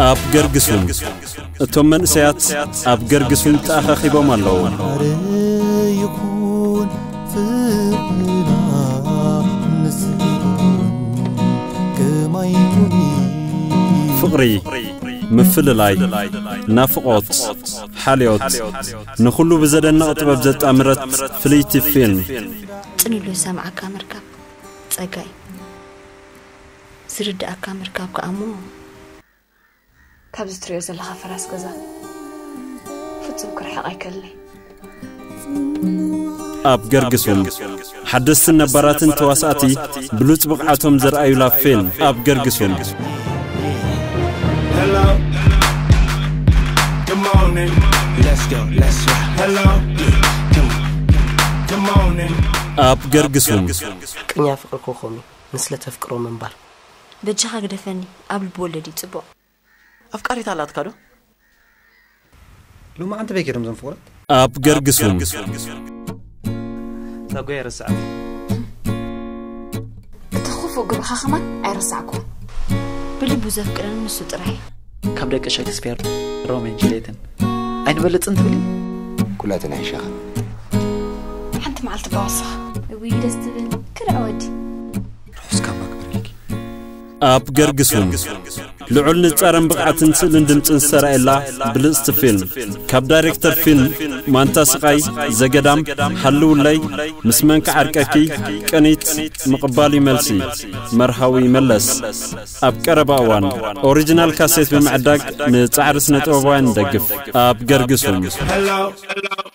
ኣብ ገርግሱን እቶም መንእሰያት ኣብ ገርግሱን ተኣኻኺቦም ኣለዉ። ኣረ ይኹን ፍቕርና ንስኹን ከማይ ኩኒ ፍቕሪ፣ ምፍልላይ፣ ናፍቖት፣ ሓልዮት፣ ንኹሉ ብዘደንቕ ጥበብ ዘጣምረት ፍልይቲ ፊልም። ጽን ኢሉ ዝሰምዓካ ምርካብ ጸጋ እዩ። ዝርድኣካ ምርካብ ከኣ እሞ ካብዚ ትሪኦ ዘለኻ ፈራስ ገዛ ፍጹም ክርሕቕ ኣይከልንይ። ኣብ ገርግሱን ሓደስትን ነባራትን ተዋሳእቲ ብሉጽ ብቕዓቶም ዘርኣዩላ ፊልም ኣብ ገርግሱን። Hello. Good morning. Let's go. Let's rock. Hello. Come on. Good morning. ኣብ ገርግሱን ቅኛ ፍቅሪ ኮኾም እዩ ንስለ ተፍቅሮ ምንባር በጃኻ ግደፈኒ ኣብ ልቢ ወለድ እዩ ጽቡቕ። ኣፍቃሪት ኣላትካ ዶ? ሎማዓንቲ በይ ከይዶም እዞም ፍቑራት? ኣብ ገርግሱን ዛጎ ኣይረስዓን። እቲ ክፉእ ግብኻ ከማን ኣይረሳዕኩ። ብልቡ ዘፍቅረኒ ንሱ ጥራይ። ካብ ደቂ ሸክስፒር ሮሜን ጁልየትን ኣይንበልጽን ትብሊ? ኩላትን ኣይሻኸን። ሓንቲ መዓልቲ ባወስኻ። እውይ ደስ ትብል ክርዕ ወዲ። ርሑስ ካብ ማክበረልኪ ኣብ ገርግሱን ልዑል ንጻረን ብቕዓትን ስእልን ድምጽን ዝተራእየላ ብልጽቲ ፊልም ካብ ዳይሬክተር ፊልም ማንታ ስቓይ ዘገዳም ሃልውለይ ምስ መንካ ዓርቀኪ ቅኒት ምቕባል ይመልሲ መርሃዊ ይመለስ ኣብ ቀረባ እዋን ኦሪጂናል ካሴት ብምዕዳግ ንጻዕሪ ስነ ጥበባውያን ንደግፍ ኣብ ገርግሱን Hello.